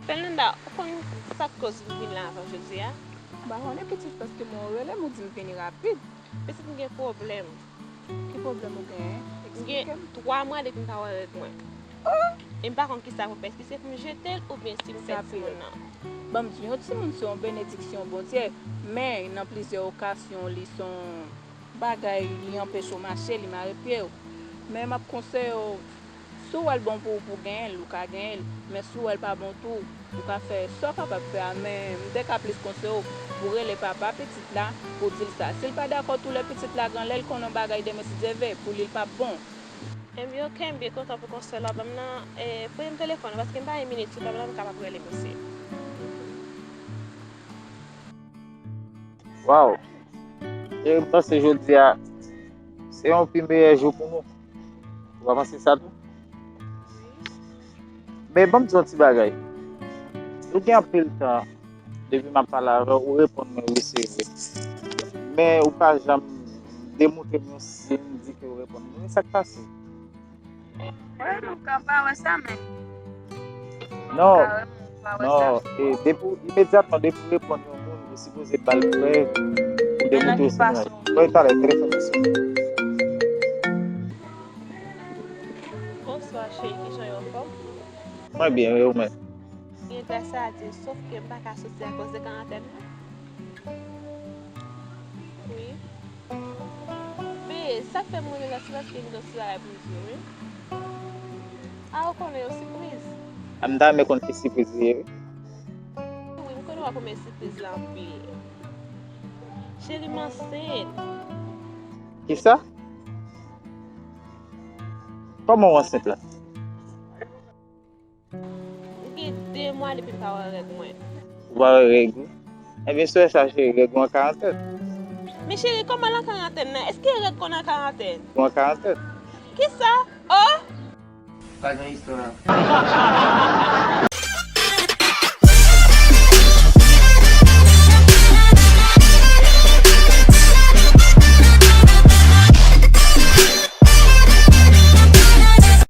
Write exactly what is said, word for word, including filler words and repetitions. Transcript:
Fernanda, ou konn sa k koz m vin la avè w jodi a? M pa konnen pitit, paske mwen ou rele m, ou di m vini rapid. Pitit, m gen pwoblèm. Ki pwoblèm ou genyen? M gen twa mwa depi m pa wè règ mwen. E m pa konn kisa pou m fè, si se pou m jete l oubyen si m fè timoun nan. Ban m di w, yon timoun se yon benediksyon Bondye, men nan plizyè okazyon, li se yon bagay, li anpeche w mache, li mare pye w. Men m ap konseye w, si w wè l bon pou ou pou w genyen l, ou ka genyen l. Men si w wè l pa bon tou, ou ka fè sa w kapab fè a. Men m te ka plis konseye w pou w rele papa pitit la, pou w di l sa. Si l pa dakò tou, lè pitit la gran, lè l konnen yon bagay demen, si Dye vle, pou li l p ap bon. Ebyen, oke, m byen kontan pou konsèy la w ban m nan. E, prete m telefòn ou, paske m pa gen minit sou tab la, m kapab rele misye. Waw! Cheri, m panse jodi a se yon pi meyè jou pou nou. Ou pa panse sa tou? Men ban m di yon ti bagay. Nou gen anpil tan depi m ap pale avè w, ou reponn mwen wi, se vre. Men ou pa janm demontre m yon siy, di ke ou reponn mwen. Men sa k pase? Wè, nou ka pa wè sa, men. Non, non, e depi w, imedyatman, depi w reponn yon moun, ou sipoze ba l prèv ou demontre w se mwen. Wè, talè, telefòn nan sone. Bonswa, cheri, kijan w ye, anfòm? Mwen byen, e ou menm? Gen gras a Dye, sòf ke m pa ka soti akoz de karantèn nan. Wi. Men, sa k fè m rele la, se paske m gen yon ti bagay pou m di w, wi. A, ou konnen yon sipriz. A, m ta renmen konn ki sipriz li ye, wi. Wi, m konnen w ap renmen sipriz la anpil. Cheri, m ansent. Kisa? Kòman w ansent la? M gen de mwa depi m pa wè règ mwen. Ou pa wè règ ou? Ebyen, si w wè sa, cheri, règ ou an karantèn. Men cheri, kòman l an karantèn nan? Èske règ konn an karantèn? Ou an karantèn. Kisa? Oh! Pa gen istwa.